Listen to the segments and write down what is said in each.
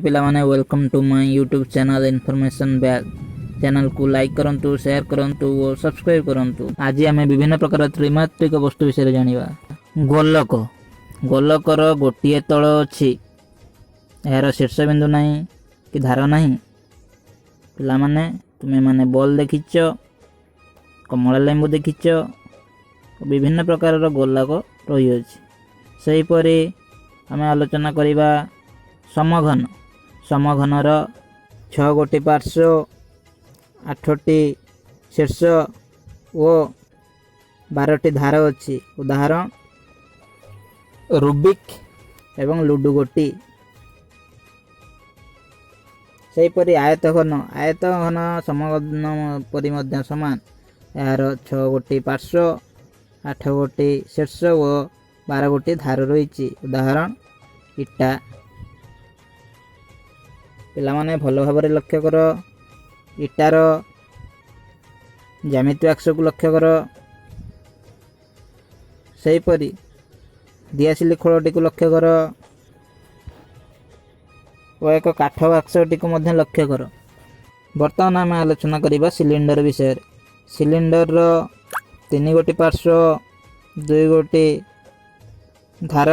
ପିଲାମାନେ, welcome to my YouTube channel Information Bag। ଚ୍ୟାନେଲକୁ like କରନ୍ତୁ, ସେୟାର କରନ୍ତୁ ଓ ସବସ୍କ୍ରାଇବ୍ କରନ୍ତୁ। ଆଜି ଆମେ ବିଭିନ୍ନ ପ୍ରକାର ତ୍ରିମାତ୍ରିକ ବସ୍ତୁ ବିଷୟରେ ଜାଣିବା। ଗୋଲକ। ଗୋଲକର ଗୋଟିଏ ତଳ ଅଛି। ଏହାର ଶୀର୍ଷବିନ୍ଦୁ ନାହିଁ କି ଧାର ନାହିଁ। ପିଲାମାନେ, ତୁମେମାନେ ବଲ୍ ଦେଖିଛ, କମଳା ଲେମ୍ବୁ ଦେଖିଛ, ବିଭିନ୍ନ ପ୍ରକାରର ଗୋଲକ ରହିଅଛି। ସେହିପରି ଆମେ ଆଲୋଚନା କରିବା ସମଘନ। ସମଘନର ଛଅ ଗୋଟି ପାର୍ଶ୍ୱ, ଆଠଟି ଶୀର୍ଷ ଓ 12ଟି ଧାର ଅଛି। ଉଦାହରଣ ରୁବିକ୍ ଏବଂ ଲୁଡୁ ଗୋଟି। ସେହିପରି ଆୟତଘନ। ଆୟତଘନ ସମଘନ ପରି ମଧ୍ୟ ସମାନ। ଏହାର ଛଅ ଗୋଟି ପାର୍ଶ୍ୱ, ଆଠ ଗୋଟି ଶୀର୍ଷ ଓ 12 ଗୋଟି ଧାର ରହିଛି। ଉଦାହରଣ ଇଟା। ପିଲାମାନେ, ଭଲ ଭାବରେ ଲକ୍ଷ୍ୟ କର। ଇଟାର ଜ୍ୟାମିତି ବାକ୍ସକୁ ଲକ୍ଷ୍ୟ କର। ସେହିପରି ଦିଆସିଲି ଖୋଳଟିକୁ ଲକ୍ଷ୍ୟ କର ଓ ଏକ କାଠ ବାକ୍ସଟିକୁ ମଧ୍ୟ ଲକ୍ଷ୍ୟ କର। ବର୍ତ୍ତମାନ ଆମେ ଆଲୋଚନା କରିବା ସିଲିଣ୍ଡର ବିଷୟରେ। ସିଲିଣ୍ଡରର ତିନି ଗୋଟି ପାର୍ଶ୍ୱ, ଦୁଇ ଗୋଟି ଧାର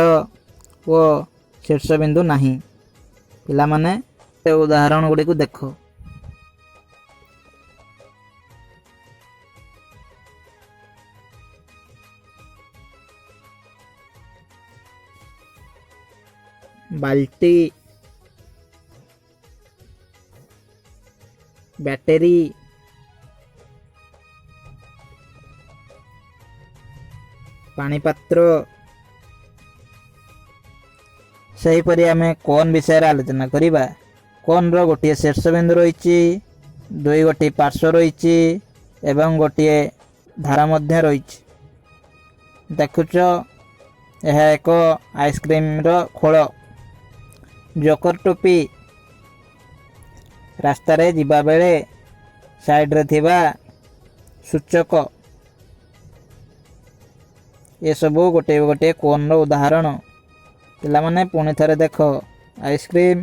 ଓ ଶୀର୍ଷବିନ୍ଦୁ ନାହିଁ। ପିଲାମାନେ, ଏ ଉଦାହରଣ ଗୁଡ଼ିକୁ ଦେଖ। ବାଲ୍ଟି, ବ୍ୟାଟେରୀ, ପାଣିପାତ୍ର। ସେହିପରି ଆମେ କୋନ୍ ବିଷୟରେ ଆଲୋଚନା କରିବା। କୋନ୍ର ଗୋଟିଏ ଶୀର୍ଷବିନ୍ଦୁ ରହିଛି, ଦୁଇ ଗୋଟି ପାର୍ଶ୍ୱ ରହିଛି ଏବଂ ଗୋଟିଏ ଧାର ମଧ୍ୟ ରହିଛି। ଦେଖୁଛ, ଏହା ଏକ ଆଇସ୍କ୍ରିମର ଖୋଳ। ଜୋକର ଟୋପି, ରାସ୍ତାରେ ଯିବାବେଳେ ସାଇଡ଼ରେ ଥିବା ସୂଚକ, ଏସବୁ ଗୋଟିଏ ଗୋଟିଏ କୋନ୍ର ଉଦାହରଣ। ପିଲାମାନେ, ପୁଣି ଥରେ ଦେଖ। ଆଇସ୍କ୍ରିମ୍,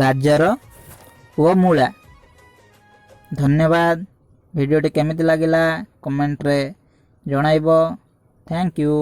ଗାଜର ଓ ମୂଳା। ଧନ୍ୟବାଦ। ଭିଡ଼ିଓଟି କେମିତି ଲାଗିଲା କମେଣ୍ଟରେ ଜଣାଇବ। Thank you.